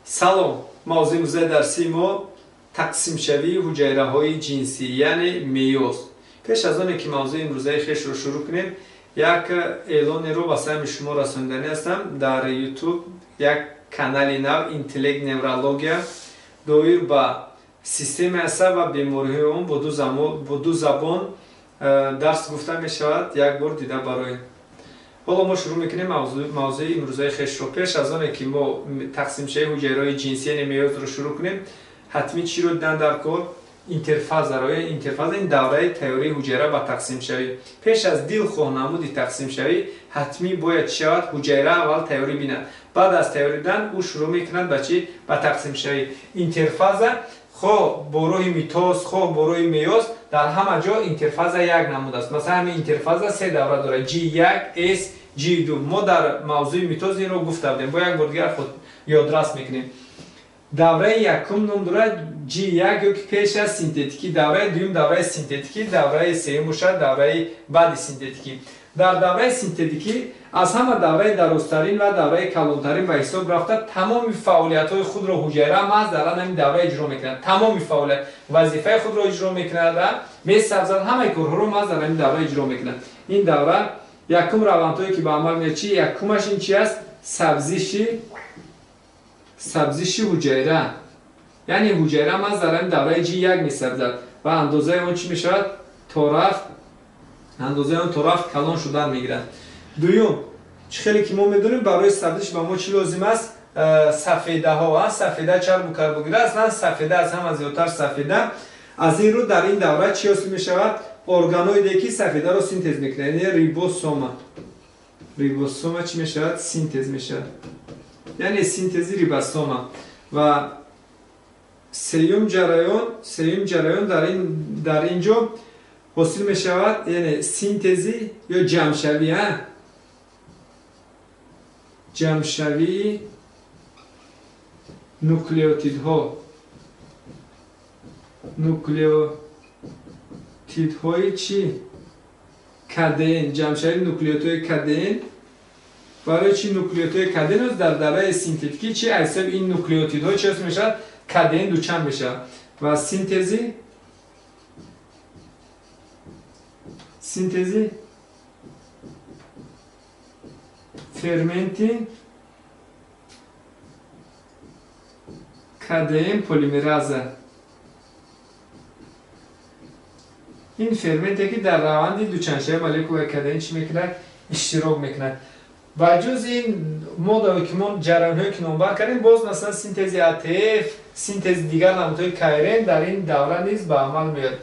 Салом. Мавзӯи имрӯзаи дарсии мо тақсимшавии ҳуҷайраҳои ҷинсӣ, яъне мейоз. Пеш аз оне ки мавзӯи имрӯзаи хешро шурӯъ кунем, як эълонеро ба самъи шумо расониданӣ ҳастам. Дар YouTube як канали нав Интеллект Неврология доир ба системаи асаб ва бемориҳои он бо ду забон дарс гуфта мешавад. Як бор дида бароед. Ҳоло мо шурӯъ мекунем мавзӯи имрӯзаи хешро. Пеш аз оне ки мо тақсимшавии ҳуҷайраҳои ҷинсӣ, яъне мейозро шурӯъ кунем, ҳатмӣ чиро дидан дар кор? Интерфазаро. Интерфаза ин давраи тайёрии ҳуҷайра ба тақсимшавӣ. Пеш аз дилхоҳ намуди тақсимшавӣ ҳатмӣ бояд чӣ шавад? Ҳуҷайра аввал тайёрӣ бинад. Баъд аз тайёрӣ дидан ӯ шурӯъ мекунад ба чӣ? Ба тақсимшавӣ. Интерфаза хоҳ бо роҳи митоз, хоҳ бо роҳи мейоз, дар ҳама ҷо интерфаза як намуд аст. Масалан, ҳамин интерфаза се давра дорад: G1, S, G2. Мо дар мавзӯи митоз инро гуфта будем. Бо як бор дигар худ ёдрас мекунем. Давраи якум ном дорад G1 ё ки пеш аз синтетикӣ, давраи дуюм давраи синтетикӣ, давраи сеюм бошад давраи баъди синтетикӣ. Дар давраи синтетикӣ аз ҳама давраи дарозтарин ва давраи калонтарин ба ҳисоб рафта, тамоми фаъолиятҳои худро ҳуҷайра маҳз дар ҳамин давра иҷро мекунад. Тамоми фаъолият вазифаи худро иҷро мекунад, месабзад, ҳамаи корҳоро маҳз дар ҳамин давра иҷро мекунад. Ин давра якум равандҳое ки ба амал меояд чи? Якумаш ин чи аст? Сабзиши ҳуҷайра. Яъне ҳуҷайра маҳз дар ҳамин давраи G1 месабзад ва андозаи он чӣ мешавад? Андозаи он то рафт калон шудан мегирад. Дуюм, чӣ хеле ки мо медонем, барои сабзиш ба мо чӣ лозим аст? Сафедаҳо, сафеда, чарбу карбогидрат, аслан сафеда аз ҳама зиёдтар сафеда. Аз ин рӯ дар ин давра чӣ ҳосил мешавад? Органоиде ки сафедаро синтез мекунад, яъне рибосома. Рибосома чӣ мешавад? Синтез мешавад. Яъне синтези рибосома. Ва сеюм ҷараён дар ин ҷо ҳосил мешавад, яъне синтези ё ҷамъшавӣ, ҷамъшавии нуклеотидҳо. Нуклеотидҳои чӣ? КДН, ҷамъшавии нуклеотидҳои КДН. Барои чӣ нуклеотидҳои КДН дар давраи синтетикӣ чӣ? Аз ҳисоби ин нуклеотидҳо чӣ ҳосил мешавад? КДН дучанд мешавад. Ва синтези ферменти КДН полимераза. Ин ферменте ки дар раванди дучандшавии молекулаи КДН чӣ мекунад? Иштирок мекунад. Ба ҷуз ин моддаҳое ки мо ҷараёнҳое ки номбар кардем, боз масалан синтези АТФ, синтези дигар намудҳои КРН дар ин давра низ ба амал меояд.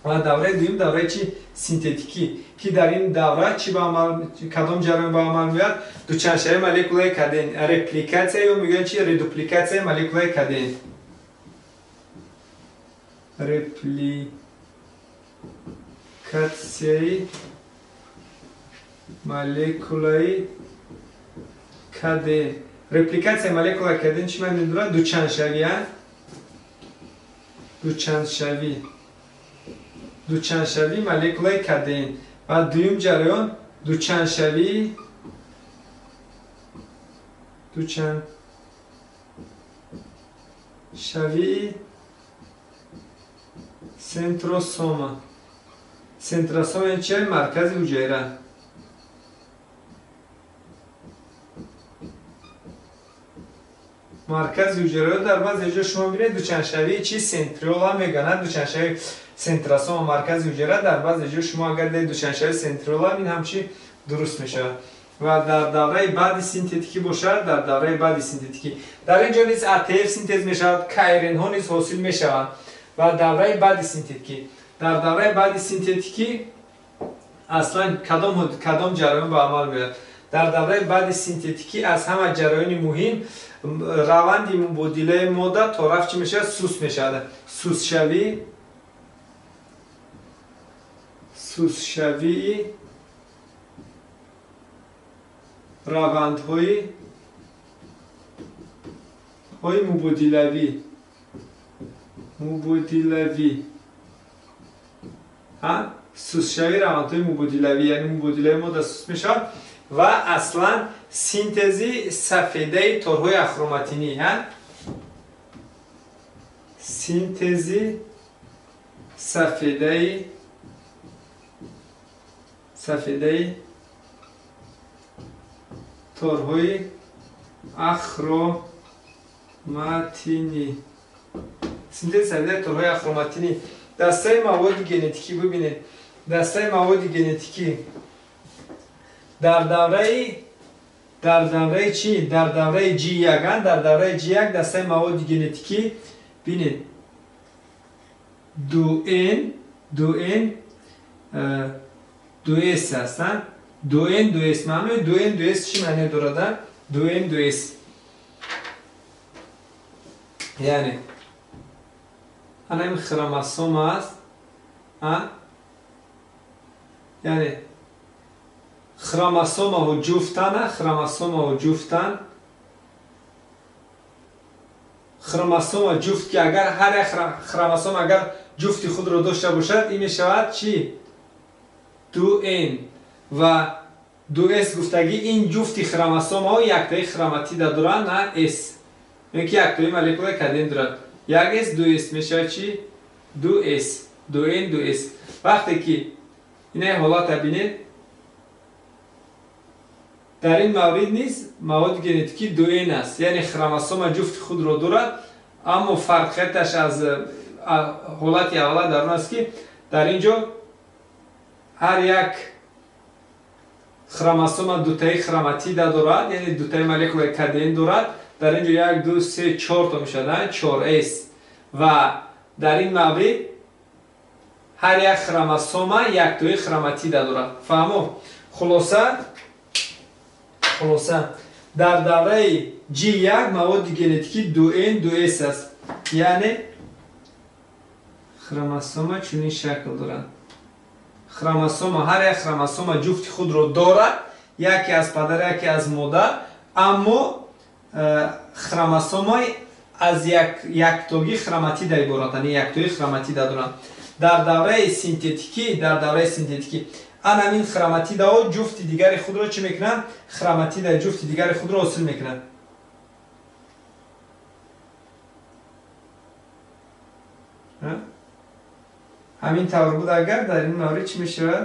Ва давраи дуюм давраи чӣ? Синтетикӣ, ки дар ин давра чӣ ба амал, кадом ҷараён ба амал меояд? Дучандшавии молекулаи КДН, репликатсия ё мегӯянд чи? Редупликатсияи молекулаи КДН. Репликатсияи молекулаи КДН. Репликатсияи молекулаи КДН чӣ маъно дорад? Дучандшавӣ, дучандшавӣ. Дучандшавии молекулаи КДН. Ва дуюм ҷараён дучандшавии сентросома. Сентросома ин чи? Маркази ҳуҷайра. Маркази ҳуҷайраро дар баъзе ҷо шумо бинед дучандшавии чи? Сентриола мегӯянд. Дучандшавии сентросома маркази ҳуҷайра дар баъзе ҷо шумо агар дидед дучандшавии сентриола, ин ҳам чи дуруст мешавад. Ва дар давраи баъди синтетикӣ бошад, дар давраи баъди синтетикӣ дар ин ҷо низ АТФ синтез мешавад, КРН-ҳо низ ҳосил мешаванд. Ва давраи баъди синтетикӣ, дар давраи баъди синтетикӣ аслан кадом ҷараён ба амал меояд? Дар давраи баъди синтетикӣ аз ҳама ҷараёни муҳим раванди мубодилаи модда то рафт чӣ мешавад? Сус мешавад. Сусшавии равандҳои мубодилавӣ. Мубодилавӣ. Сусшавии равандҳои мубодилавӣ, яъне мубодилаи модда сус мешавад ва аслан синтези сафедаи торҳои ахроматинӣ, Синтези сафедаи торҳои ахроматинӣ. Синтези сафедаи торҳои ахроматинӣ. Дастаи маводи генетикӣ бибинед. Дастаи маводи генетикӣ дар давраи чӣ? Дар давраи G1, дар давраи G1 дастаи маводи генетикӣ бинед 2N 2S аст. 2N 2S маънои 2N 2S чӣ маъне дорад? 2N 2S яъне ана ин хромосома аст, яъне хромосомаҳо ҷуфтан, хромосомаҳо ҷуфтан, хромосома ҷуфт ки агар ҳар як хромосома агар ҷуфти худро дошта бошад, ин мешавад чӣ? 2N ва 2S гуфтагӣ ин ҷуфти хромосомаҳо яктои хроматида доранд, на S, ё ки яктои молекулаи КДН дорад. 1S 2S мешавад чӣ? 2S, 2N 2S. Вақте ки инаи ҳолата бинед, дар ин маврид низ маводи генетикӣ 2N аст, яъне хромосома ҷуфти худро дорад, аммо фарқияташ аз ҳолати аввала дар он аст, ки дар ин ҷо ҳар як хромосома дутаи хроматида дорад, яъне дутаи молекулаи КДН дорад. Дар ин ҷо 1, 2, 3, 4 то мешавад, 4S. Ва дар ин маврид ҳар як хромосома яктои хроматида дорад. Фаҳмо? Хулоса дар давраи G1 маводи генетикӣ 2N 2S аст, яъне хромосома чунин шакл дорад. Хромосома ҳар як хромосома ҷуфти худро дорад, яке аз падар, яке аз модар, аммо хромосомаи аз яктогӣ хроматида иборатанд, яктои хроматида доранд. Дар давраи синтетикӣ, анамин хроматидаҳо ҷуфти дигари худро чӣ мекунанд? Хроматида ҷуфти дигари худро ҳосил мекунанд. Ҳамин тавр буд агар дар ин маврид чӣ мешавад?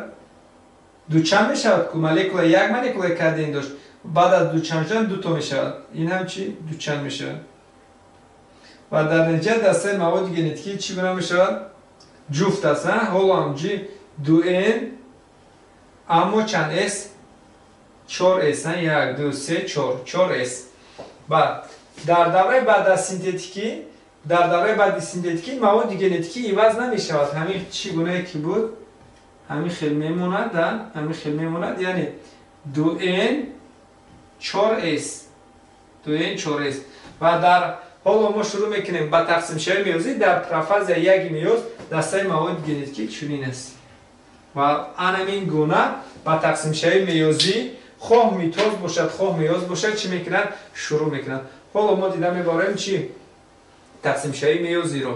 Дучанд мешавад ку молекула як молекулаи КДН дошт, баъд аз дучанд шудан дуто мешавад. Ин ҳам чӣ? Дучанд мешавад. Ва дар натиҷа дастаи маводи генетикӣ чӣ гуна мешавад? Ҷуфт аст, ҳоло ҳам ҷи 2N, аммо чанд S? 4S, 1, 2, 3, 4, 4S. Баъд дар давраи баъд аз синтетикӣ, маводи генетикӣ иваз намешавад. Ҳамин чӣ гунае ки буд, ҳамин хел мемонад, ҳамин хел мемонад, яъне 2N 4S, 2N 4S. Ва дар ҳоло мо шурӯъ мекунем ба тақсимшавии меёзӣ. Дар профазияи яки меёз дастаи маводи генетикӣ чунин аст. Ва анамин гуна ба тақсимшавии меёзӣ хоҳ митоз бошад, хоҳ меёз бошад, чӣ мекунад? Шурӯъ мекунад. Ҳоло мо дида мебарем чӣ? Тақсимшавии меёзиро.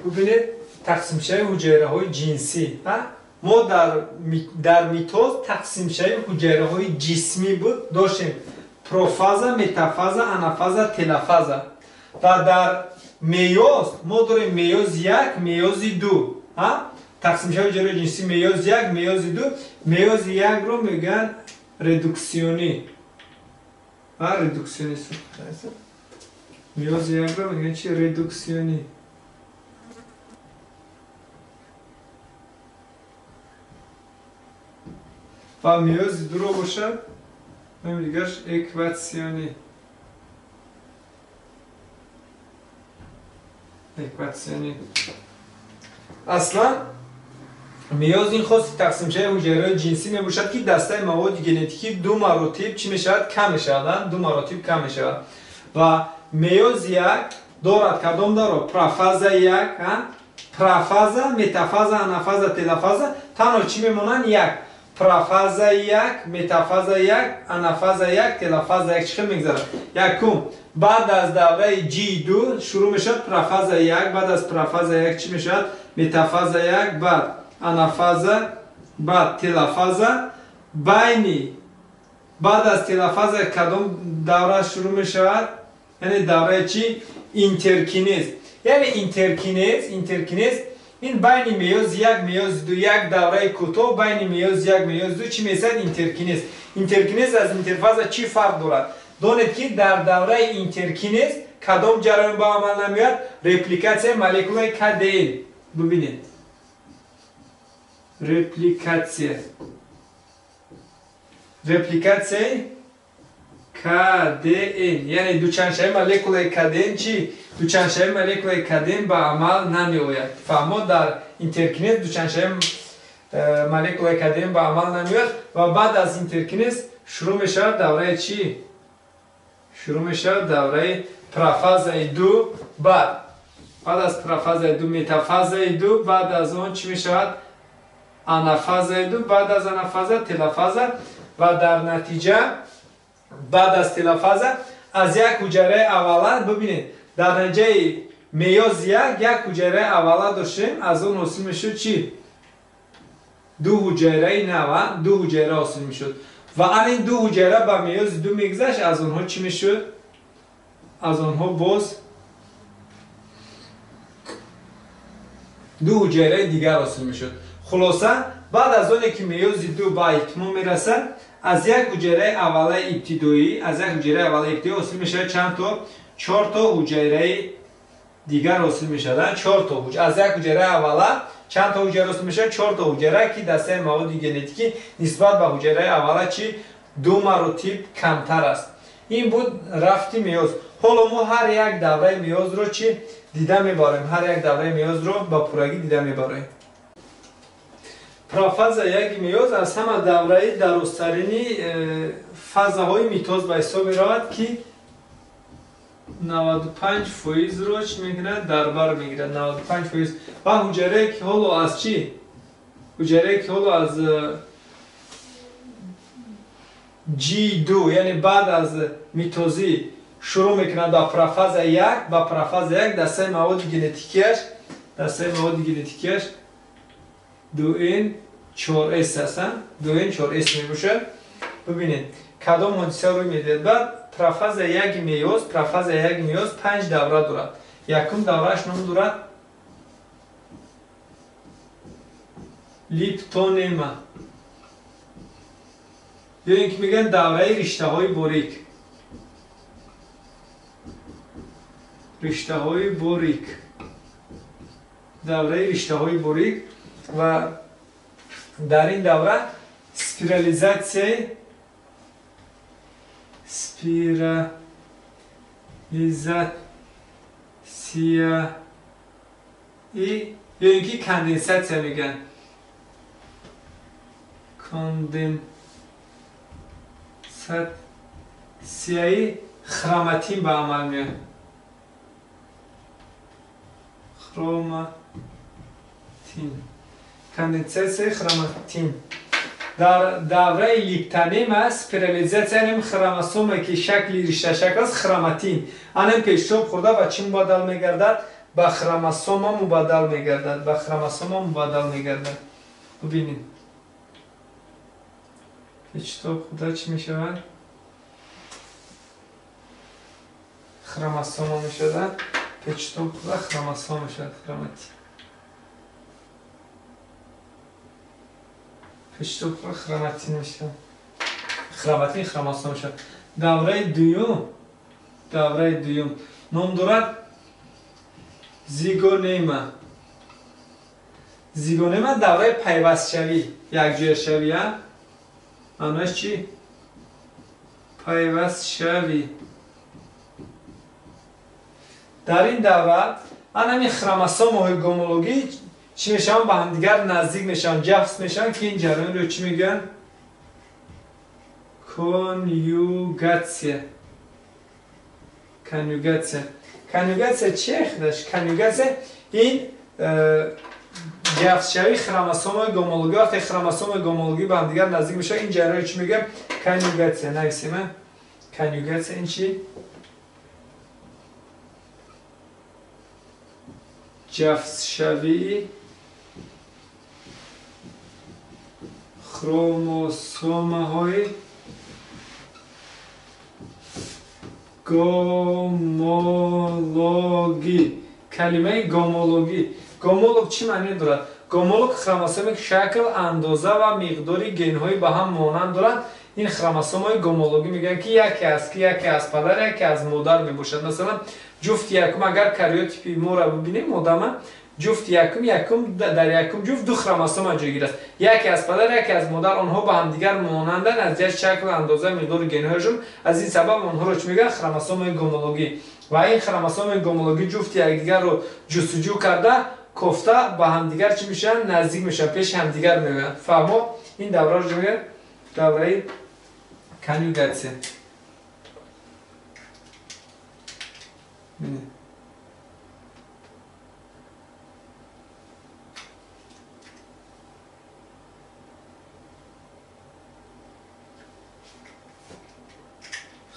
Бубинед тақсимшавии ҳуҷайраҳои ҷинсӣ. Мо дар митоз тақсимшавии ҳуҷайраҳои ҷисмӣ буд, доштем профаза, метафаза, анафаза, телофаза. Ва дар меёз мо дорем меёзи 1, меёзи 2. Тақсимшавии ҳуҷайраҳои ҷинсӣ меёзи 1, меёзи 2. Меёзи 1-ро мегӯянд редуксионӣ. Редуксионӣ. Меёзи 1-ро мегӯянд чи? Редуксионӣ. Ва меёзи 2-ро бошад номи дигараш экватсионӣ. Экватсионӣ. Аслан меёз ин хоси тақсимшавии ҳуҷайраҳои ҷинсӣ мебошад, ки дастаи маводи генетикӣ ду маротиб чӣ мешавад? Кам мешавад, ду маротиб кам мешавад. Ва меёзи 1 дорад кадом даро? Профаза 1, профаза, метафаза, анафаза, телофаза. Танҳо чӣ мемонанд? Як. Профаза 1, метафаза 1, анафаза 1, телофаза 1 чӣ хел мегзарад? Якум, баъд аз давраи G2 шурӯъ мешавад профаза 1, баъд аз профаза 1 чӣ мешавад? Метафаза 1, баъд анафаза, баъд телофаза. Байни баъд аз телофаза кадом давра шурӯъ мешавад? Яъне давраи чӣ? Интеркинез. Яъне интеркинез ин байни мейози як, мейози ду, як давраи кӯтоҳ байни мейози як, мейози ду чӣ мешавад? Интеркинез. Интеркинез аз интерфаза чӣ фарқ дорад? Донед ки дар давраи интеркинез кадом ҷараён ба амал намеояд? Репликатсияи молекулаи КДН. Бибинед. Репликатсияи КДН. Яъне дучандшавии молекулаи КДН чӣ? Дучандшавии молекулаи КДН ба амал намеояд. Фаҳмо, дар интеркинез дучандшавии молекулаи КДН ба амал намеояд ва баъд аз интеркинез шурӯъ мешавад давраи чӣ? Шурӯъ мешавад давраи профазаи ду, баъд аз профазаи ду метафазаи ду, баъд аз он чӣ мешавад? Анафазаи ду, баъд аз анафаза телофаза ва дар натиҷа баъд аз телофаза аз як ҳуҷайраи аввала, бибинед, дар натиҷаи мейози як, як ҳуҷайраи аввала доштем, аз он ҳосил мешуд чӣ? Ду ҳуҷайраи нав, ду ҳуҷайра ҳосил мешуд. Ва ан ин ду ҳуҷайра ба мейози ду мегузашт, аз онҳо чӣ мешуд? Аз онҳо боз ду ҳуҷайраи дигар ҳосил мешуд. Хулоса, баъд аз оне ки мейози ду ба итмом мерасад, аз як ҳуҷайраи аввалаи ибтидоӣ, аз як ҳуҷайраи аввалаи ибтидоӣ ҳосил мешавад чанд то? Чор то ҳуҷайраи дигар ҳосил мешавад. Чор то ҳуҷайра. Аз як ҳуҷайраи аввала чанд то ҳуҷайра ҳосил мешавад? Чор то ҳуҷайра, ки дастаи маводи генетикӣ нисбат ба ҳуҷайраи аввала чӣ? Ду маротиб камтар аст. Ин буд рафти мейоз. Ҳоло мо ҳар як давраи мейозро чӣ дида мебарем? Ҳар як давраи мейозро ба пуррагӣ дида мебарем. Профаза яки мейоз аз ҳама давраи дарозтарини фазаҳои митоз ба ҳисоб меравад, ки 95%-ро чӣ мекунад? Дар бар мегирад. 95%. Ва ҳуҷайрае ки ҳоло аз чӣ? Ҳуҷайрае ки ҳоло аз G2, яъне баъд аз митозӣ шурӯъ мекунад ба профаза як, ба профаза як дастаи маводи генетикиаш 2N 4S аст, 2N 4S мебошад. Бибинед, кадом ҳодиса рӯй медиҳад. Баъд профаза яки мейоз, профаза як мейоз панҷ давра дорад. Якум даврааш ном дорад липтонема, ё ин ки мегӯянд давраи риштаҳои борик. Риштаҳои борик, давраи риштаҳои борик. Ва дар ин давра спирализатсияи ё ин ки конденсатсия мегӯянд. Конденсатсияи хроматин ба амал меояд. Хроматин. Конденсатсияи хроматин. Дар давраи липтонема спирализатсия анем хромосоме ки шакли ришташакл аст, хроматин. Анем пештоб хӯрда ба чӣ мубаддал мегардад? Ба хромосома мубаддал мегардад. Ба хромосома мубаддал мегардад. Бибинед. Пештоб хӯрда чӣ мешавад? Хромосома мешавад. Пештоб хӯрда хромосома мешавад. Хроматин. Пештоб хӯрда хроматин мешавад. Хроматин хромосома мешавад. Давраи дуюм ном дорад зигонема. Зигонема давраи пайвастшавӣ, якҷояшавӣ. Маънояш чӣ? Пайвастшавӣ. Дар ин давра ан ҳамин хромосомаҳои гомологӣ чӣ мешаванд? Ба ҳамдигар наздик мешаванд, ҷафс мешаванд, ки ин ҷараёнро чӣ мегӯянд? Конюгатсия. Конюгатсия. Конюгатсия чӣ худаш? Конюгатсия ин ҷафсшавии хромосомаи гомологӣ. Вақте хромосомаи гомологӣ ба ҳамдигар наздик мешаванд, ин ҷараёнро чӣ мегӯянд? Конюгатсия. Нависем. Конюгатсия ин чӣ? Ҷафсшавии хромосомаҳои Гомологӣ. Калимаи гомологӣ. Гомолог чӣ маъне дорад? Гомолог хромосоме ки шакл, андоза ва миқдори генҳои ба ҳам монанд доранд. Ин хромосомҳои гомологӣ мегӯянд, ки яке аз ки яке аз падар, яке аз модар мебошад. Масалан, ҷуфти якум, агар кариотипи моро бибинем, одама ҷуфти якум дар якум ҷуфт ду хромосома ҷойгир аст. Яке аз падар, яке аз модар. Онҳо ба ҳамдигар монанданд аз ҷиҳати шакл, андоза, миқдори генҳояшон. Аз ин сабаб онҳоро чӣ мегӯянд? Хромосомаи гомологӣ. Ва ин хромосомаи гомологӣ ҷуфти якдигарро ҷустуҷӯ карда, кофта ба ҳамдигар чӣ мешаванд? Наздик мешаванд, пеши ҳамдигар меоянд. Фаҳмо? Ин давраро чӣ мегӯянд? Давраи конюгатсия.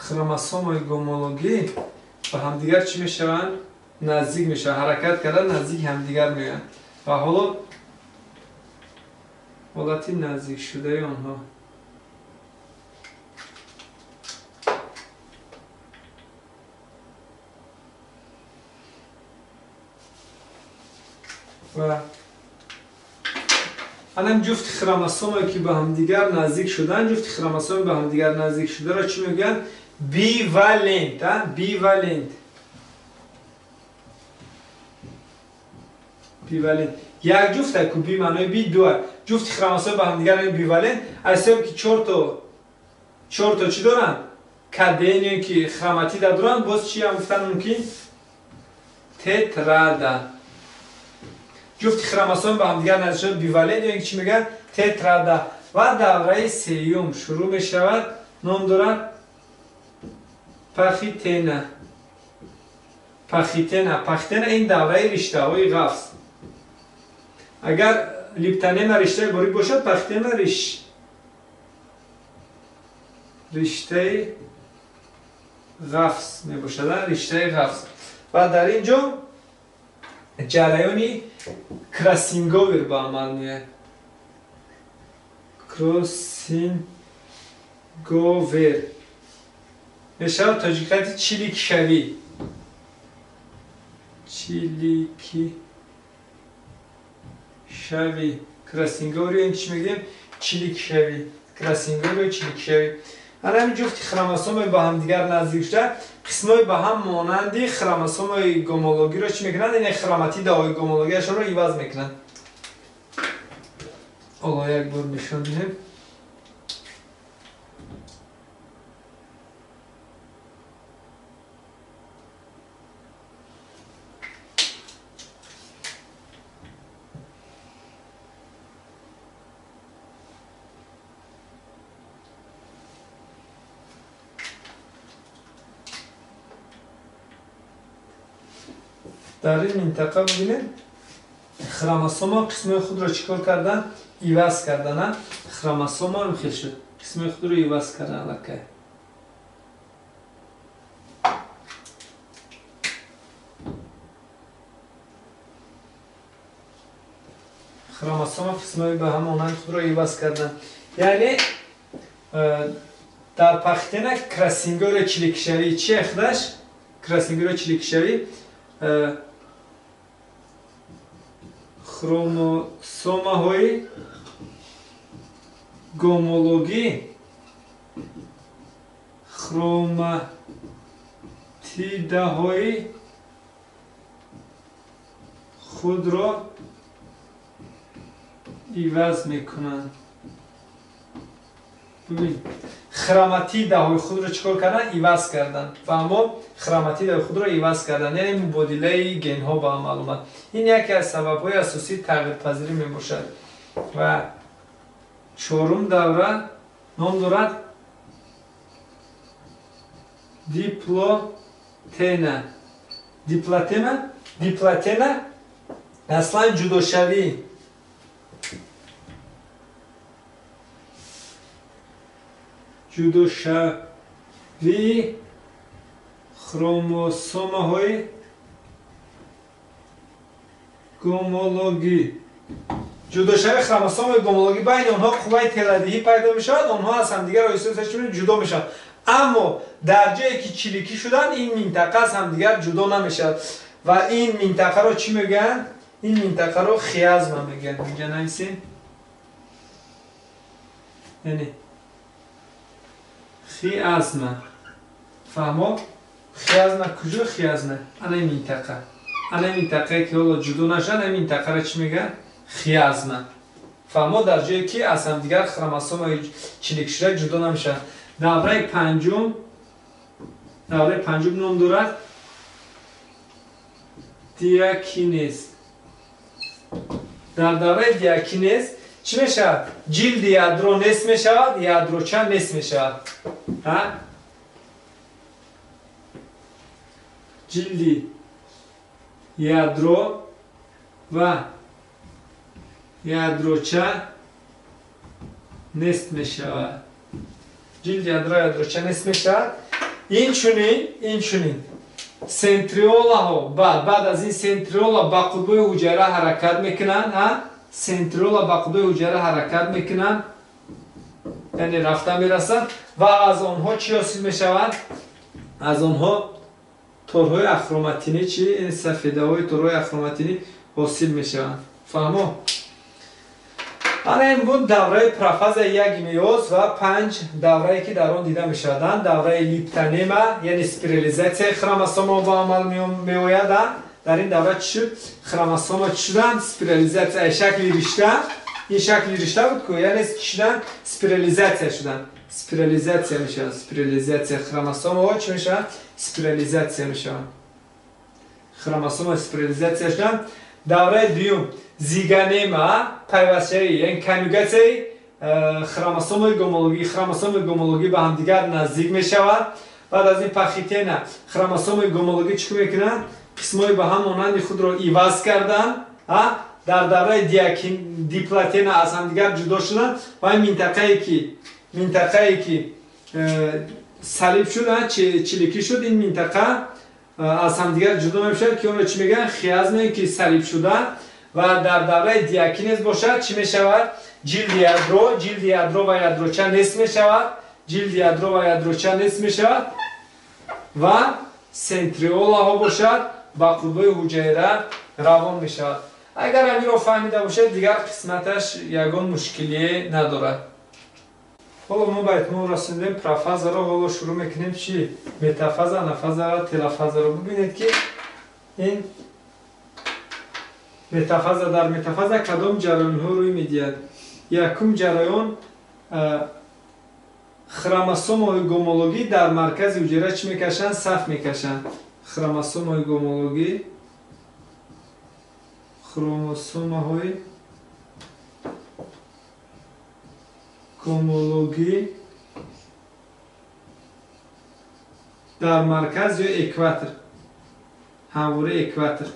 Хромосомаи гомологӣ ба ҳамдигар чӣ мешаванд? Наздик мешаванд, ҳаракат карда наздики ҳамдигар меоянд. Ва ҳоло ҳолати наздик шудаи онҳо. Ва анам ҷуфти хромосомое ки ба ҳамдигар наздик шуданд, ҷуфти хромосоме ба ҳамдигар наздик шударо чӣ мегӯянд? Бивалент, бивалент. Бивалент. Як ҷуфт ку би маънои би дуа. Ҷуфти хромосом ба ҳамдигар бивалент, аз ҳисоби ки чорто чӣ доранд? КДН ё ки хроматида доранд, боз чӣ ҳам гуфтан мумкин? Тетрада. Ҷуфти хромосом ба ҳамдигар наздик шуда бивалент ё ки чӣ мегӯянд? Тетрада. Ва давраи сеюм шурӯъ мешавад, ном дорад пахитена. Пахитена. Пахитена ин давраи риштаҳои ғафз. Агар липтонема риштаи борик бошад, пахитена риштаи ғафз мебошад, риштаи ғафз. Ва дар ин ҷо ҷараёни кроссинговер ба амал меояд. Кроссинговер мешавад тоҷикати чиликшавӣ. Чиликшавӣ. Кроссинговер ё чӣ мегӯем? Чиликшавӣ. Кроссинговер ё чиликшавӣ. Ана ҳамин ҷуфти хромосомаи ба ҳамдигар наздик шуда, қисмҳои ба ҳам монанди хромосомаи гомологиро чӣ мекунанд? Яъне хроматидаҳои гомологиашонро иваз мекунанд. Ҳоло як бор нишон диҳем. Дар ин минтақа бибинед, хромосома қисмҳои худро чӣ кор карданд? Иваз карданд. Хромосома хел шуд, қисмҳои худро иваз карданд аллакай. Хромосома қисмҳои ба ҳам монанди худро иваз карданд. Яъне дар пахтена кроссинговер чиликшавӣ чи ахдаш? Кроссинговер чиликшавӣ хромосомаҳои гомологӣ хроматидаҳои худро иваз мекунанд. Бибин, хроматидаҳои худро чӣ кор карданд? Иваз карданд. Фаҳмо? Хроматидаҳои худро иваз карданд, яъне мубодилаи генҳо ба амал омад. Ин яке аз сабабҳои асосии тағйирпазирӣ мебошад. Ва чорум давра ном дорад диплотена. Диплотена, диплотена аслан ҷудошавӣ. Ҷудошавии хромосомаҳои гомологӣ. Ҷудошавии хромосомаҳои гомологӣ, байни онҳо қувваи теладиҳӣ пайдо мешавад, онҳо аз ҳамдигар оҳиста оҳиста ҷудо мешаванд. Аммо дар ҷое ки чиликӣ шуданд, ин минтақа аз ҳамдигар ҷудо намешавад ва ин минтақаро чӣ мегӯянд? Ин минтақаро хиазма мегӯянд. Инҷа нависем, яъне хиазма. Фаҳмо? Хиазма куҷо хиазма? Ана ин минтақа, ана ин минтақае ки ҳоло ҷудо нашуд, ана ин минтақаро чӣ мегӯянд? Хиазма. Фаҳмо? Дар ҷое ки аз ҳамдигар хромосомаи чиликшуда ҷудо намешавад. Давраи панҷум, давраи панҷум ном дорад диакинез. Дар давраи диакинез чӣ мешавад? Ҷилди ядро нест мешавад, ядроча нест мешавад. Ҷилди ядро ва ядроча нест мешавад. Ҷилди ядро, ядроча нест мешавад. Инчунин сентриолаҳо баъд аз ин сентриола ба қутбҳои ҳуҷайра ҳаракат мекунанд. Сентриола ба қутбҳои ҳуҷайра ҳаракат мекунанд, яъне рафта мерасанд ва аз онҳо чӣ ҳосил мешавад? Аз онҳо торҳои ахроматинӣ, чи сафедаҳои торҳои ахроматинӣ ҳосил мешаванд. Фаҳмо? Ана ин буд давраи профазаи як мейоз ва панҷ даврае ки дар он дида мешаваданд. Давраи липтонема, яъне спирализатсияи хромосома ба амал меояд. Дар ин давра чӣ шуд? Хромосома чӣ шуданд? Спирализатсия, шакли ришта, ин шакли ришта буд ку, яъне чӣ шуданд? Спирализатсия шуданд. Спирализатсия мешаванд. Спирализатсия хромосомаҳо чӣ мешаванд? Спирализатсия мешаванд. Хромосома спирализатсия шуданд. Давраи дуюм зиганема, пайвастшавӣ, яъне конюгатсияи хромосомаи гомологӣ, хромосомаи гомологӣ ба ҳамдигар наздик мешавад. Баъд аз ин пахитена, хромосомаи гомологӣ чӣ мекунанд? Қисмҳои ба ҳам монанди худро иваз карданд. Дар давраи диплотена аз ҳамдигар ҷудо шуданд ва ин минтақае ки салиб шуд, чиликӣ шуд, ин минтақа аз ҳамдигар ҷудо мешавад, ки онро чӣ мегӯянд? Хиазме ки салиб шуда. Ва дар давраи диакинез бошад чӣ мешавад? Ҷилди ядро, ҷилди ядро ва ядроча нест мешавад. Ҷилди ядро ва ядроча нест мешавад ва сентриолаҳо бошад ба қутбҳои ҳуҷайра равон мешавад. Агар амиро фаҳмида бошед, дигар қисматаш ягон мушкилие надорад. Ҳоло мо ба итмом расондем профазаро, ҳоло шурӯъ мекунем чӣ? Метафаза, анафаза ва телофазаро. Бубинед ки ин метафаза, дар метафаза кадом ҷараёнҳо рӯй медиҳад? Якум ҷараён, хромосомаҳои гомологӣ дар маркази ҳуҷайра чӣ мекашанд? Саф мекашанд. Хромосомаҳои гомологӣ, хромосомаҳои гомологӣ дар марказ ё экватор, ҳамвораи экватор,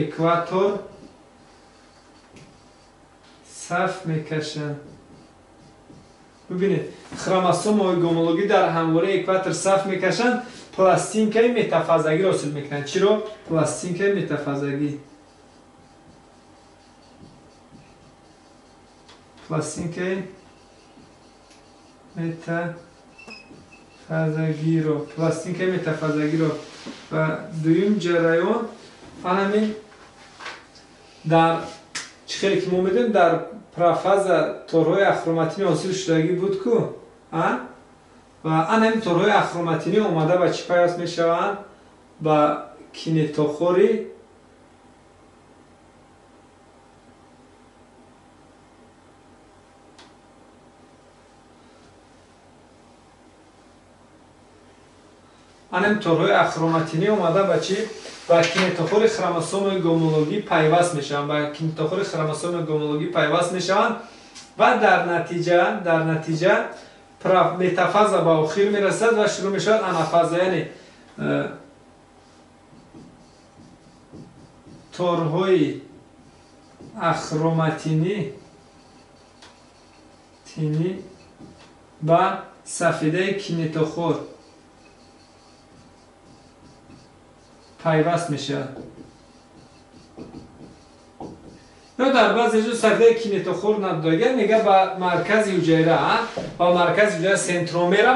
экватор саф мекашанд. Бубинед, хромосомаҳои гомологӣ дар ҳамвораи экватор саф мекашанд, пластинкаи метафазагиро ҳосил мекунанд. Чиро? Пластинкаи метафазагӣ. Пластинкаи метафазагиро, пластинкаи метафазагиро. Ва дуюм ҷараён ҳамин дар чӣ хеле ки мо медонем, дар профаза торҳои ахроматинӣ ҳосил шудагӣ буд ку, ва ан ҳамин торҳои ахроматинӣ омада ба чӣ пайваст мешаванд? Ба кинетохори ан ҳамин торҳои ахроматинӣ омада ба чӣ? Ба кинетохори хромосомаи гомологӣ пайваст мешаванд. Ба кинетохори хромосомаи гомологӣ пайваст мешаванд ва дар натиҷа метафаза ба охир мерасад ва шурӯъ мешавад анафаза, яъне торҳои ахроматинӣ ба сафедаи кинетохор пайваст мешавад. Ё дар баъзе ҷо сафедаи кинетохор надодага, мега ба маркази ҳуҷайра, ба маркази ҳуҷайра сентромера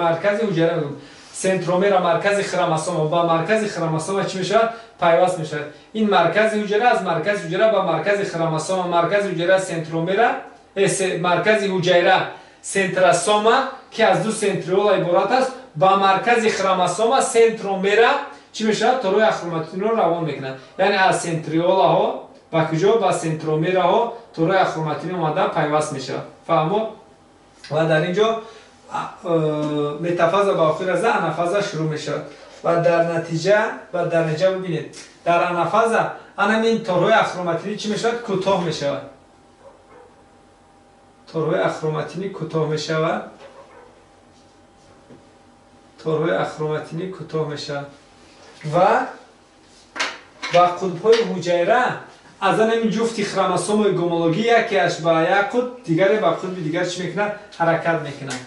маркази ҳуҷайра сентромера маркази хромосома ба маркази хромосома чӣ мешавад? Пайваст мешавад. Ин маркази ҳуҷайра аз маркази ҳуҷайра ба маркази хромосома, маркази ҳуҷайра сентромера, маркази ҳуҷайра центросома ки аз ду центриола иборат аст ба маркази хромосома центромера чӣ мешавад? Торҳои ахроматинро равон мекунад. Яъне аз центриолаҳо ба куҷо? Ба центромераҳо торҳои ахроматин омада пайваст мешавад. Фаҳмо? Ва дар ин ҷо метафаза ба охир расида анафаза шурӯъ мешавад. Ва дар натиҷа бибинед, дар анафаза анамин торҳои ахроматинӣ чӣ мешавад? Кӯтоҳ мешавад. Торҳои ахроматинӣ кӯтоҳ мешавад. Торҳои ахроматинӣ кӯтоҳ мешавад ва ба қутбҳои ҳуҷайра аз анамин ҷуфти хромосомаи гомологӣ якеаш ба як қутб, дигаре ба қутби дигар чӣ мекунад? Ҳаракат мекунад.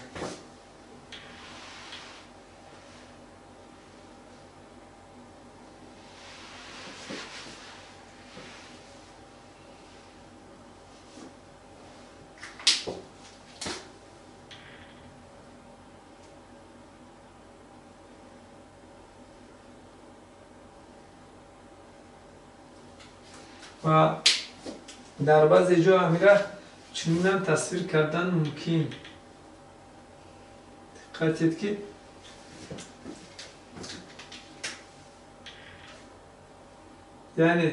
Ва дар баъзе ҷо амира чунинам тасвир кардан мумкин. Диққат кунед ки яъне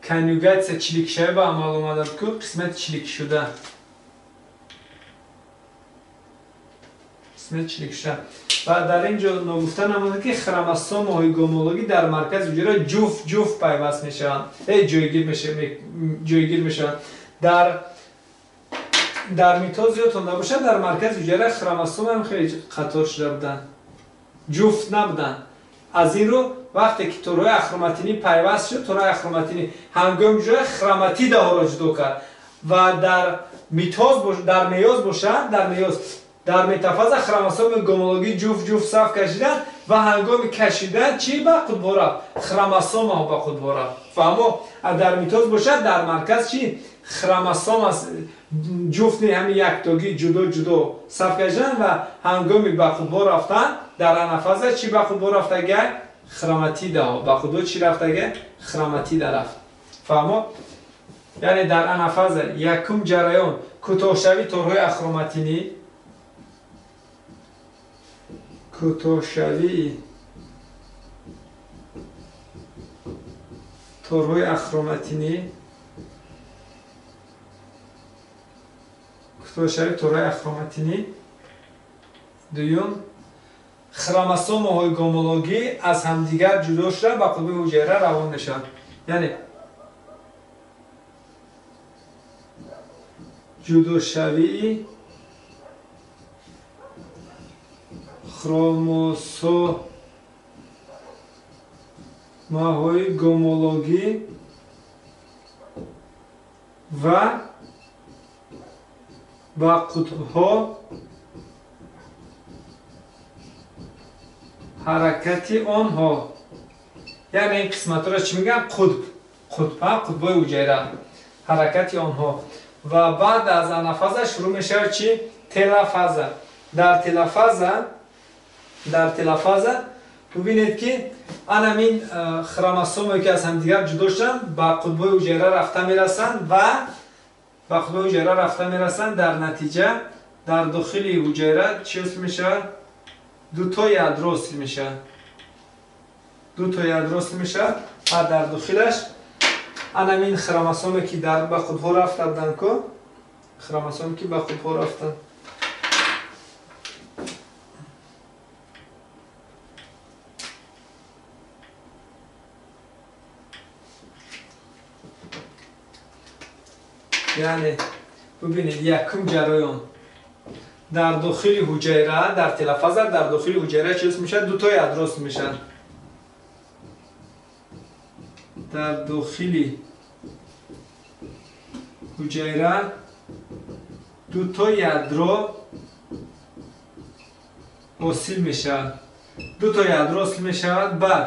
конюгатсия чиликшавӣ ба амал омада ку қисмати чиликшуда, қисмати чиликшуда. Ва дар ин ҷо ногуфта намонад ки хромосомаҳои гомологӣ дар маркази ҳуҷайра ҷуфт ҷуфт пайваст мешаванд, ҷойгир мешаванд. Дар митоз ёдтон набошад, дар маркази ҳуҷайра хромосома ҳам хеле қатор шуда буданд, ҷуфт набуданд. Аз ин рӯ вақте ки торҳои ахроматинӣ пайваст шуд, торҳои ахроматинӣ ҳангоми ҷудоӣ хроматидаҳоро ҷудо кард ва дар митоз дар меёз бошад, дар меёз дар метафаза хромосоми гомологӣ ҷуфт ҷуфт саф кашиданд ва ҳангоми кашидан чӣ ба қутбҳо рафт? Хромосомаҳо ба қутбҳо рафт. Фаҳмо? Дар митоз бошад дар марказ чӣ? Хромосома ҷуфти ҳамин яктогӣ ҷудо ҷудо саф кашиданд ва ҳангоми ба қутбҳо рафтан дар анафаза чӣ ба қутбҳо рафтага? Хроматидаҳо ба қутбҳо чӣ рафтага? Хроматида рафт. Фаҳмо? Яъне дар анафаза якум ҷараён кӯтоҳшавии торҳои ахроматинӣ, кӯтоҳшавии торҳои ахроматинӣ, кӯтоҳшавии торҳои ахроматинӣ. Дуюм, хромосомаҳои гомологӣ аз ҳамдигар ҷудо шуда ба қутби ҳуҷайра равон мешаванд. Яъне ҷудошавии хромосомаҳои гомологӣ ва ба қутбҳо ҳаракати онҳо. Яъне ин қисматҳоро чӣ мегӯянд? Қутб, қутб, қутбҳои ҳуҷайра, ҳаракати онҳо. Ва баъд аз анафаза шурӯъ мешавад чӣ? Телофаза. Дар телофаза бубинед ки анамин хромосомое ки аз ҳамдигар ҷудо шуданд ба қутбҳои ҳуҷайра рафта мерасанд ва ба қутбҳои ҳуҷайра рафта мерасанд. Дар натиҷа дар дохили ҳуҷайра чӣ ҳосил мешавад? Дуто ядро ҳосил мешавад. Дуто ядро ҳосил мешавад ва дар дохилаш анамин хромосоме ки ба қутбҳо рафта буданд ку, хромосоме ки ба қутбҳо рафтанд, яъне бубинед якум ҷараён дар дохили ҳуҷайра, дар телофаза дар дохили ҳуҷайра чӣ ҳосил мешавад? Дуто ядро ҳосил мешавад. Дар дохили ҳуҷайра дуто ядро ҳосил мешавад. Дуто ядро ҳосил мешавад. Баъд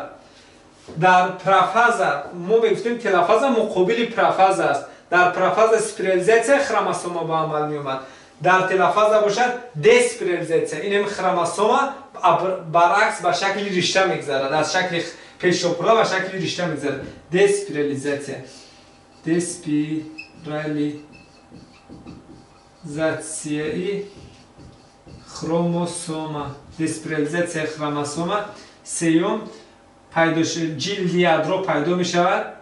дар профаза мо мегуфтем телофаза муқобили профаза аст. Дар профаза спирализатсия хромосома ба амал меомад. Дар телофаза бошад деспирализатсия. Ин хромосома баръакс ба шакли ришта мегзарад, аз шакли пешопура ба шакли ришта мегзарад. Деспирализатсия. Деспирализатсияи хромосома. Деспирализатсияи хромосома. Сеюм, ҷилди ядро пайдо мешавад.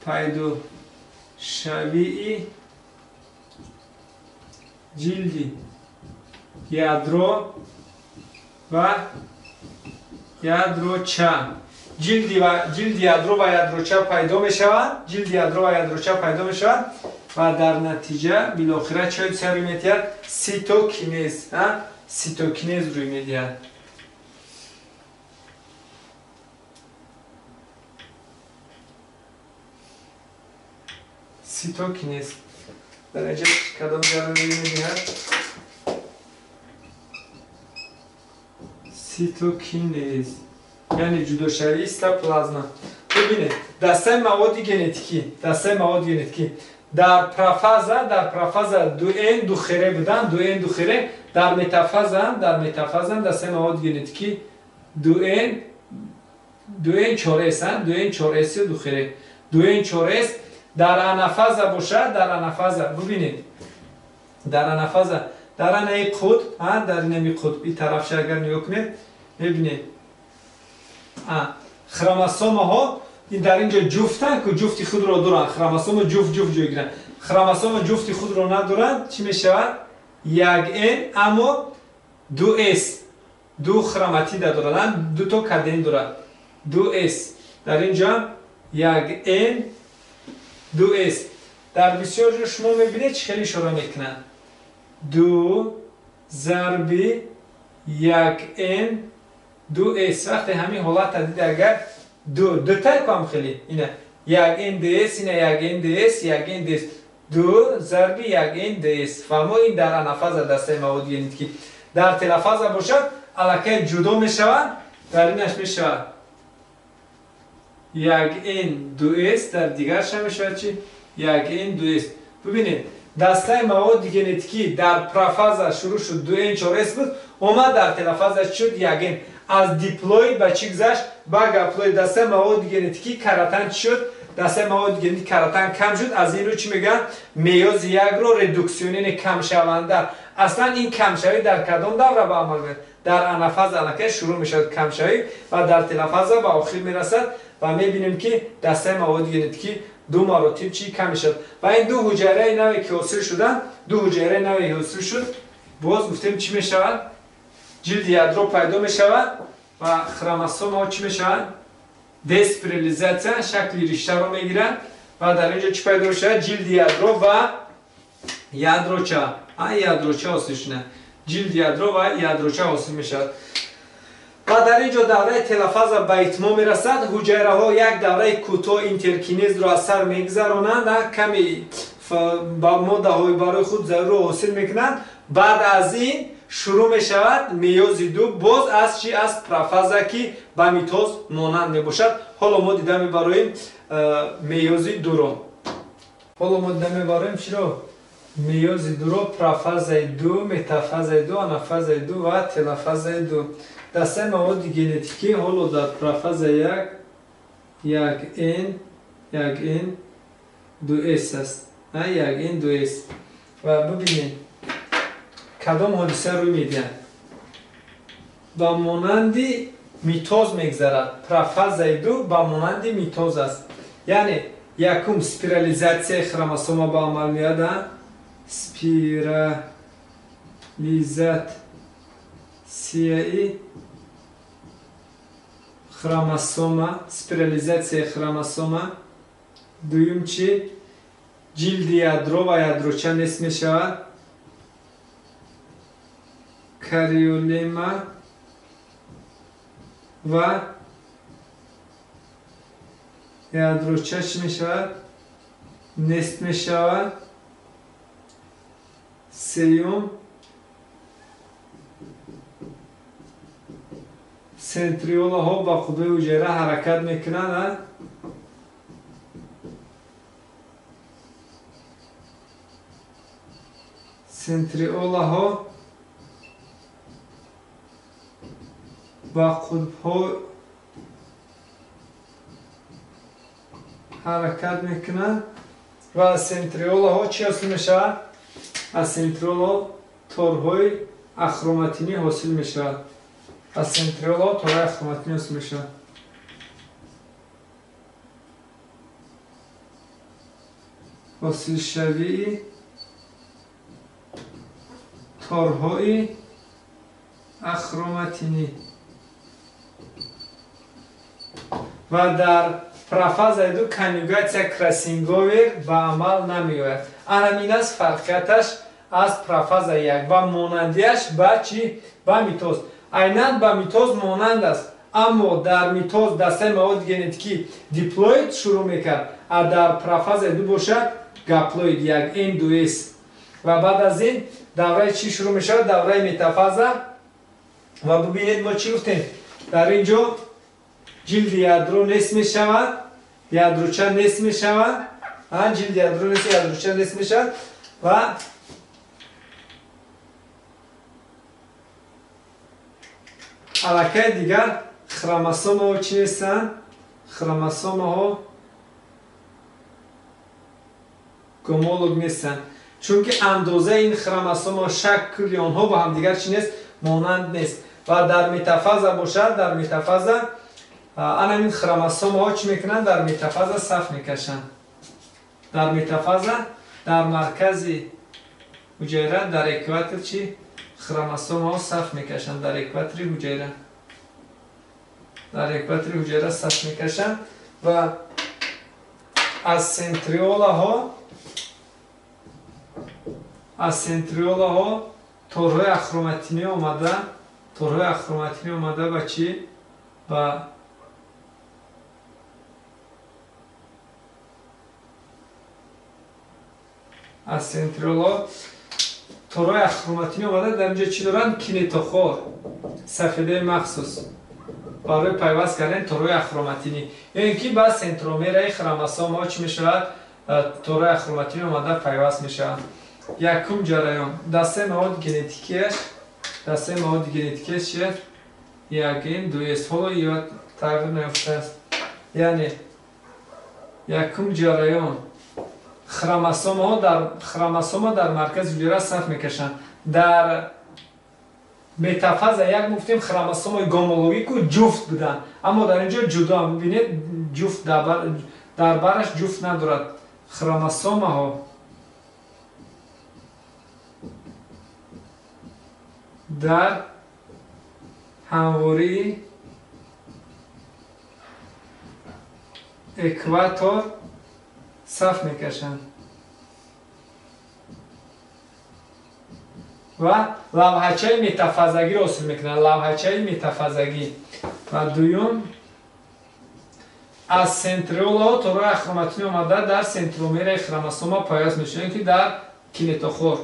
Пайдошавии ҷилди ядро ва ядроча. Ҷилди ядро ва ядроча пайдо мешаванд. Ҷилди ядро ва ядроча пайдо мешаванд ва дар натиҷа билохира чӣ ҳодиса рӯй медиҳад? Ситокинез. Ситокинез рӯй медиҳад. Ситокинез. Дар натиҷа кадом ҷараён рӯй медиҳад? Ситокинез. Яъне ҷудошавии цитоплазма. Бибинед, дастаи маводи генетикӣ, дастаи маводи генетикӣ дар профаза 2N ду хере буданд, 2N ду хере, дар метафаза дастаи маводи генетикӣ 2N 4S, 2N 4S ду хере, 2N 4S. Дар анафаза бошад, дар анафаза, бибинед, дар анафаза, дар анаи қутб, дар инами қутб, ин тарафша агар нигоҳ кунед, мебинед, хромосомаҳо дар инҷо ҷуфтанд, ки ҷуфти худро доранд, хромосома ҷуфт ҷуфт ҷой гиранд. Хромосома ҷуфти худро надоранд, чӣ мешавад? 1N, аммо 2S, ду хроматида доранд, дуто каден дорад, 2S. Дар инҷо 1N 2S. Дар бисёр ҷо шумо мебинед, чӣ хеле ишора мекунанд. 2 зарби 1N 2S. Вақте ҳамин ҳолатро дида агар дутай кам хеле ина 1N 2S, ина 1N 2S, 1N 2S, 2 зарби 1N 2S. Фаҳмо, ин дар анафаза дастаи маводи генетикӣ. Дар телофаза бошад аллакай ҷудо мешавад, дар инаш мешавад 1N 2S, дар дигарша мешавад чи? 1N 2S. Бибинед, дастаи маводи генетикӣ дар профаза шурӯъ шуд 2N 4S буд, омад дар телофаза шуд 1N. Аз диплоид ба чӣ гузашт? Ба гаплоид. Дастаи маводи генетикӣ каратан чӣ шуд? Дастаи маводи генетикӣ каратан кам шуд. Аз ин рӯ чӣ мегӯянд? Меёзи якро редуксионини камшаванда. Аслан ин камшавӣ дар кадом давра ба амал меояд? Дар анафаза аллакай шурӯъ мешавад камшавӣ ва дар телофаза ба охир мерасад ва мебинем, ки дастаи маводи генетикӣ ду маротиб чӣ кам мешавад. Ва ин ду ҳуҷайраи наве ки ҳосил шуданд, ду ҳуҷайраи наве ҳосил шуд, боз гуфтем чӣ мешавад? Ҷилди ядро пайдо мешавад ва хромосомаҳо чӣ мешаванд? Деспирализатсия, шакли риштаро мегиранд ва дар инҷо чӣ пайдо мешавад? Ҷилди ядро ва ядроча. Ядроча ҳосил шуда. Ҷилди ядро ва ядроча ҳосил мешавад. Ва дар инҷо давраи телофаза ба итмом мерасад. Ҳуҷайраҳо як давраи кӯтоҳ интеркинезро аз сар мегузаронанд, каме ба моддаҳои барои худ зарурро ҳосил мекунанд. Баъд аз ин шурӯъ мешавад меёзи ду, боз аз чӣ? Аз профаза, ки ба митоз монанд мебошад. Ҳоло мо дида мебароем меёзи дуро. Ҳоло мо дида мебароем чиро? Меёзи дуро, профазаи ду, метафазаи ду, анафазаи ду ва телофазаи ду. Дастаи маводи генетикӣ ҳоло дар профаза 1, 1N, 1N, 2S аст. 1N, 2S. Ва бибинед, кадом ҳодиса рӯй медиҳад? Ба монанди митоз мегзарад. Профазаи ду ба монанди митоз аст. Яъне якум спирализатсияи хромосома ба амал меояд. Спирализатсияи хромосома, спирализатсияи хромосома. Дуюм чӣ? Ҷилди ядро ва ядроча нест мешавад. Кариолема ва ядроча чӣ мешавад? Нест мешавад. Сеюм, сентриолаҳо ба қуббаи ҳуҷайра ҳаракат мекунанд. Центриолаҳо ба қутбҳо ҳаракат мекунанд ва аз центриолаҳо чӣ ҳосил мешавад? Аз центриолаҳо торҳои ахроматинӣ ҳосил мешавад. Аз центриолаҳо торҳои ахроматинӣ ҳосил мешавад. Ҳосилшавии торҳои ахроматинӣ. Ва дар профазаи ду конюгатсия кроссинговер ба амал намеояд. Анамин аст фарқияташ аз профазаи як ва монандиаш ба чӣ? Ба митоз. Айнан ба митоз монанд аст, аммо дар митоз дастаи маводи генетикӣ диплоид шурӯъ мекард, а дар профазаи ду бошад гаплоид як N2S. Ва баъд аз ин давраи чӣ шурӯъ мешавад? Давраи метафаза. Ва бубинед мо чӣ гуфтем? Дар ин ҷо ҷилди ядро нест мешавад, ядроча нест мешавад, ҷилди ядро нест, ядроча нест мешавад ва аллакай дигар хромосомаҳо чӣ нестанд? Хромосомаҳо гомолог нестанд, чунки андозаи ин хромосомаҳо, шакли онҳо ба ҳамдигар чӣ нест? Монанд нест. Ва дар метафаза бошад, дар метафаза анамин хромосомаҳо чӣ мекунанд? Дар метафаза саф мекашанд. Дар метафаза дар маркази ҳуҷайра, дар экватор чӣ? Хромосомаҳо саф мекашанд. Дар экватори ҳуҷайра, дар экватори ҳуҷайра саф мекашанд ва аз центриолаҳо, аз центриолаҳо торҳои ахроматинӣ омада, торҳои ахроматинӣ омада ба чӣ? Ба аз центриолаҳо торҳои ахроматинӣ омада дар инҷо чӣ доранд? Кинетохор, сафедаи махсус барои пайваст кардани торҳои ахроматинӣ. Ё ин ки ба центромераи хромосомаҳо чӣ мешавад? Торҳои ахроматинӣ омада пайваст мешавад. Якум ҷараён дастаи маводи генетикиаш, дастаи маводи генетикиаш чи? Як Н ду С. Ҳоло ё тағйир наёфтааст. Яъне якум ҷараён хромосомаҳо дар хромосома дар маркази ҳуҷайра саф мекашанд. Дар метафаза як гуфтем хромосомаи гомологӣ ку ҷуфт буданд, аммо дар ин ҷо ҷудо. Бибинед, ҷуфт дар бараш ҷуфт надорад. Хромосомаҳо дар ҳамвории экватор саф мекашанд ва лавҳачаи метафазагиро ҳосил мекунанд. Лавҳачаи метафазагӣ. Ва дуюм аз центриолаҳо торҳои ахроматинӣ омада дар центромераи хромосома пайваст мешаванд, ки дар кинетохор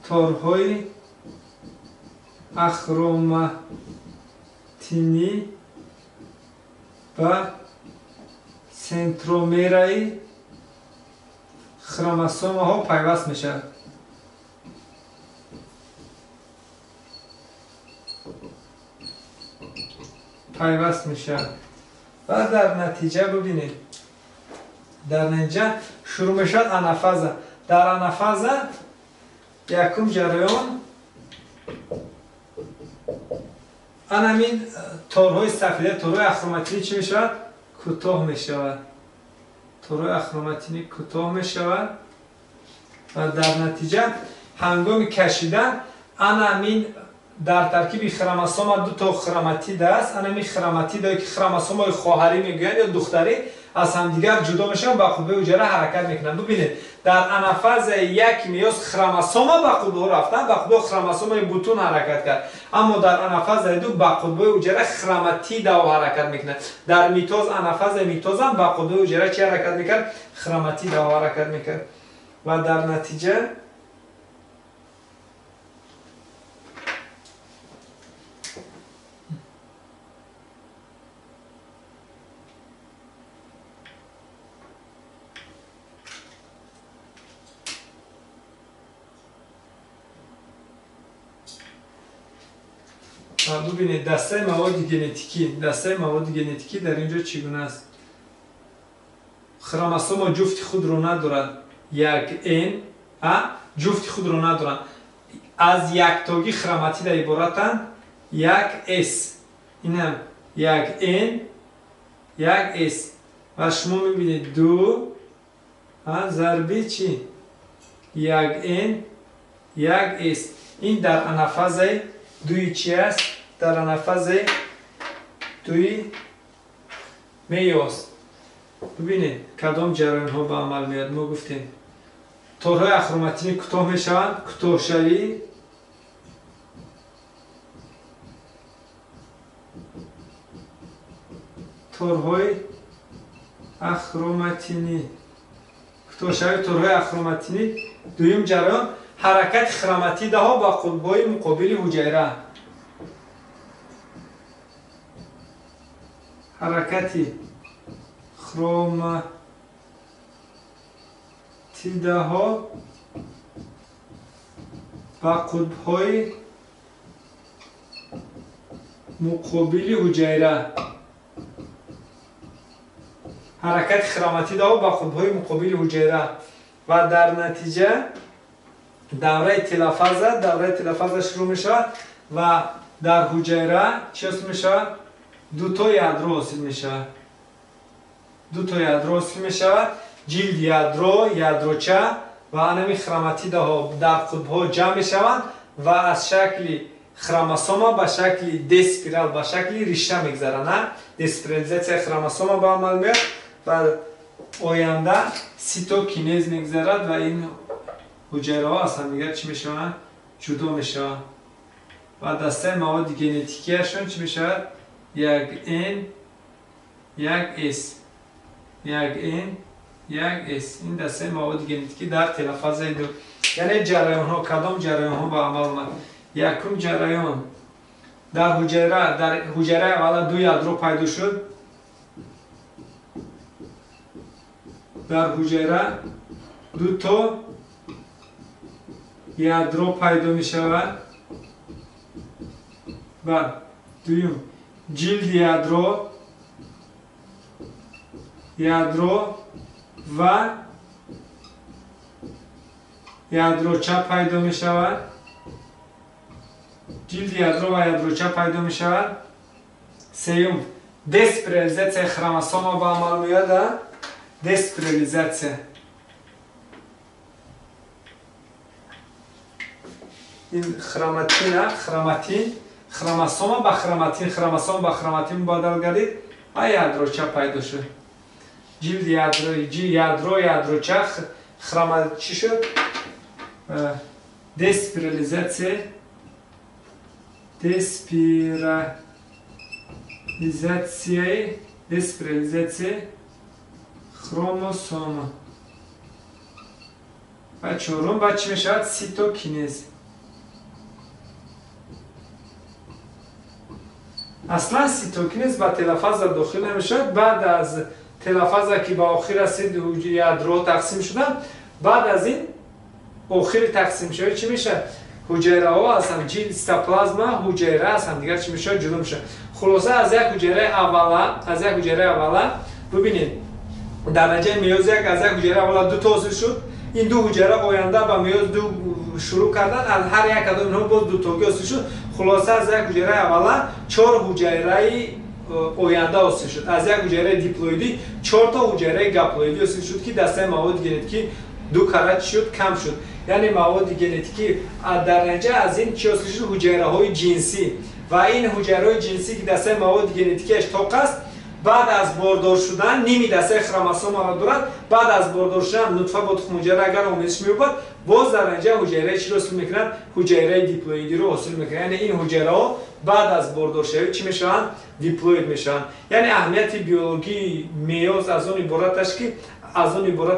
торҳои ахроматинӣ ба центромераи хромосомаҳо пайваст мешавад. Пайваст мешавад. Ва дар натиҷа бубинед, дар натиҷа шурӯъ мешавад анафаза. Дар анафаза якум ҷараён анамин торҳои сафеда, торҳои ахроматинӣ чӣ мешавад? Кӯтоҳ мешавад. Торҳои ахроматинӣ кӯтоҳ мешавад ва дар натиҷа ҳангоми кашидан анамин дар таркиби хромосома ду то хроматида аст. Анамин хроматидае ки хромосомаи хоҳарӣ мегӯянд ё духтарӣ аз ҳамдигар ҷудо мешаванд, ба қутбҳои ҳуҷайра ҳаракат мекунанд. Бубинед, дар анафазаи як меёз хромосома ба қутбҳо рафтанд, ба қутбҳои хромосомаи бутун ҳаракат кард, аммо дар анафазаи ду ба қутбҳои ҳуҷайра хроматидаҳо ҳаракат мекунанд. Дар митоз, анафазаи митозам ба қутбҳои ҳуҷайра чӣ ҳаракат мекард? Хроматидаҳо ҳаракат мекард. Ва дар натиҷа Бубинед, дастаи маводи генетикӣ, дастаи маводи генетикӣ дар ин ҷо чӣ гуна аст? Хромосома ҷуфти худро надорад. 1N ҷуфти худро надоранд. Аз яктогӣ хроматида иборатанд. 1S. Инам 1N, 1S. Ва шумо мебинед 2 зарби чӣ? 1N, 1S. Ин дар анафазаи дуи чӣ аст? Дар анафазаи дуи мейоз. Бубинед, кадом ҷараёнҳо ба амал меояд. Мо гуфтем торҳои ахроматинӣ кӯтоҳ мешаванд. Кӯтоҳшавӣ торҳои ахроматинӣ, кӯтоҳшавии торҳои ахроматинӣ. Дуюм ҷараён ҳаракати хроматидаҳо ба қутбҳои муқобили ҳуҷайра. Ҳаракати хроматидаҳо ба қутбҳои муқобили ҳуҷайра. Ҳаракати хроматидаҳо ба қутбҳои муқобили ҳуҷайра ва дар натиҷа давраи телофаза шурӯъ мешавад ва дар ҳуҷайра чӣ ҳосил мешавад? Дуто ядро ҳосил мешавад. Дуто ядро ҳосил мешавад. Ҷилди ядро, ядроча ва анами хроматидаҳо дар қутбҳо ҷамъ мешаванд ва аз шакли хромосома ба шакли деспирал, ба шакли риша мегзаранд. Деспирализатсияи хромосома ба амал меояд ва оянда ситокинез мегзарад ва ин ҳуҷайраҳо аз ҳамдигар чӣ мешаванд? Ҷудо мешаванд. Ва дастаи маводи генетикияшон чӣ мешавад? 1N, 1S. 1N, 1S. Ин дастаи маводи генетикӣ дар телофазаи ду. Яъне ҷараёнҳо, кадом ҷараёнҳо ба амал омад? Якум ҷараён дар ҳуҷайра, дар ҳуҷайраи аввала ду ядро пайдо шуд. Дар ҳуҷайра ду то ядро пайдо мешавад. Баъд дуюм ҷилди ядро, ядро ва ядроча пайдо мешавад. Ҷилди ядро ва ядроча пайдо мешавад. Сеюм деспирализатсияи хромосома ба амал меояд. Деспирализатсия. Ин хроматина, хроматин, хромосома ба хроматин, хромосома ба хроматин мубаддал гардид ва ядроча пайдо шуд. Ҷилди ядро, ядро, ядроча, чӣ шуд? Деспирализатсия, деспирализатсияи хромосома. Ва чорум баъд чӣ мешавад? Ситокинез. Аслан ситокинез ба телофаза дохил намешавад. Баъд аз телофаза ки ба охир расид, ядро тақсим шуданд, баъд аз ин охири тақсимшавӣ чӣ мешавад? Ҳуҷайраҳо аз ҳам ҷилд, цитоплазма, ҳуҷайра аз ҳамдигар чӣ мешавад? Ҷудо мешавад. Хулоса аз як ҳуҷайраи аввала, аз як ҳуҷайраи аввала бубинед, дар натиҷаи меёз як аз як ҳуҷайраи аввала ду то ҳосил шуд. Ин ду ҳуҷайра оянда ба меёз ду шурӯъ карданд, аз ҳар як кадом инҳо боз дутогӣ ҳосил шуд. Хулоса аз як ҳуҷайраи аввала чор ҳуҷайраи оянда ҳосил шуд. Аз як ҳуҷайраи диплоидӣ чор то ҳуҷайраи гаплоидӣ ҳосил шуд, ки дастаи маводи генетикӣ ду карат шуд, кам шуд. Яъне маводи генетикӣ дар натиҷа аз ин чӣ ҳосил шуд? Ҳуҷайраҳои ҷинсӣ. Ва ин ҳуҷайраҳои ҷинсӣ ки дастаи маводи генетикиаш тоқ аст, баъд аз бордор шудан ними дастаи хромосомаро дорад. Баъд аз бордор шудан нутфа бо тухмҳуҷайра агар омезиш меёбад, боз дар натиҷа ҳуҷайраи чиро ҳосил мекунад? Ҳуҷайраи диплоидиро ҳосил мекунад. Яъне ин ҳуҷайраҳо баъд аз бордоршавӣ чӣ мешаванд? Диплоид мешаванд. Яъне аҳамияти биологии меёз аз он иборат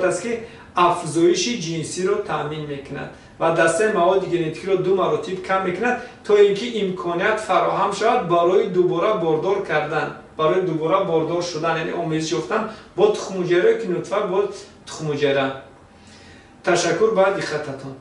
аст ки афзоиши ҷинсиро таъмин мекунад ва дастаи маводи генетикиро ду маротиб кам мекунад, то ин ки имконият фароҳам шавад барои дубора бордор кардан, барои дубора бордор шудан, яъне омезиш ёфтан бо тухмҳуҷайра ки нутфа бо тухмҳуҷайра. Ташаккур ба диққататон.